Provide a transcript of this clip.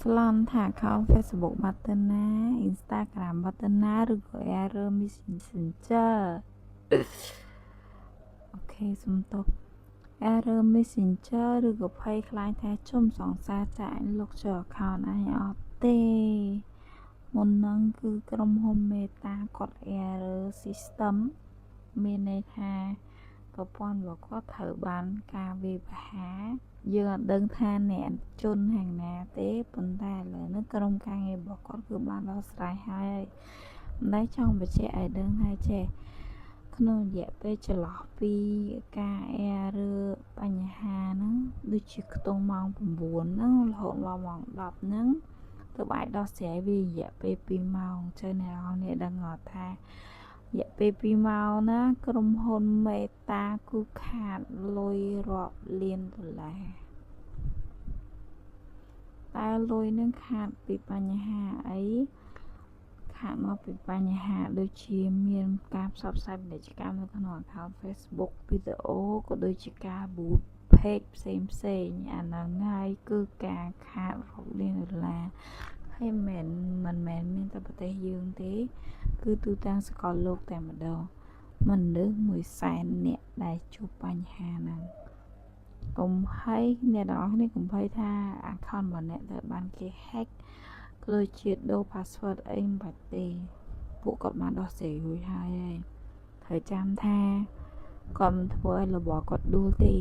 ស្លន់ថា account Facebook បាត់ទៅណា Instagram បាត់ទៅណាឬក៏ error Messenger OK សុំទោស error Messenger ឬក៏ភ័យខ្លាចថាជុំសង្សារចាក់លុកចូល account អញអត់ទេមុនហ្នឹងគឺក្រុមហ៊ុន Meta គាត់ error system មានន័យថាប្រព័ន្ធរបស់គាត់ត្រូវបានការវាយប្រហារយើងអត់ដឹងថាអ្នកជនខាងណាទេប៉ុន្តែឥឡូវនេះក្រុមការងាររបស់គាត់គឺបានដោះស្រាយហើយមិនដែលចង់បញ្ជាក់ឲ្យដឹងថាចេះក្នុងរយៈពេលចន្លោះពីការ error បញ្ហាហ្នឹងដូចជាខ្ទង់ម៉ោង9ហ្នឹងរហូតដល់ម៉ោង10ហ្នឹងទើបអាចដោះស្រាយវារយៈពេល2ម៉ោងចឹងអ្នកនរនេះដឹងអត់ថារយៈពេល2ម៉ោងណាក្រុមហ៊ុន Meta គឺខាតលុយរាប់លានដុល្លារតើលុយនឹងខាតពីបញ្ហាអីខាតមកពីបញ្ហាដូចជាមានការផ្សព្វផ្សាយពាណិជ្ជកម្មនៅក្នុង account Facebook វីដេអូក៏ដូចជាការ boost page ផ្សេងផ្សេងអាហ្នឹងហើយគឺការខាតរាប់លានដុល្លារហើយមិនមិនមែនមានតែប្រទេសយើងទេ គឺទូទាំងសកលលោកតែម្ដងមនុស្ស1សែននាក់ដែលជួបបញ្ហាហ្នឹងកុំឲ្យអ្នកទាំងអស់គ្នាកុំភ័យថា account របស់អ្នកត្រូវបានគេ hack ក៏ដូចជាដូរ password អីមិនបាច់ទេពួកគាត់បានដោះស្រាយរួចហើយហើយត្រូវចាំថាគាត់មិនធ្វើឲ្យរបស់គាត់ដួលទេ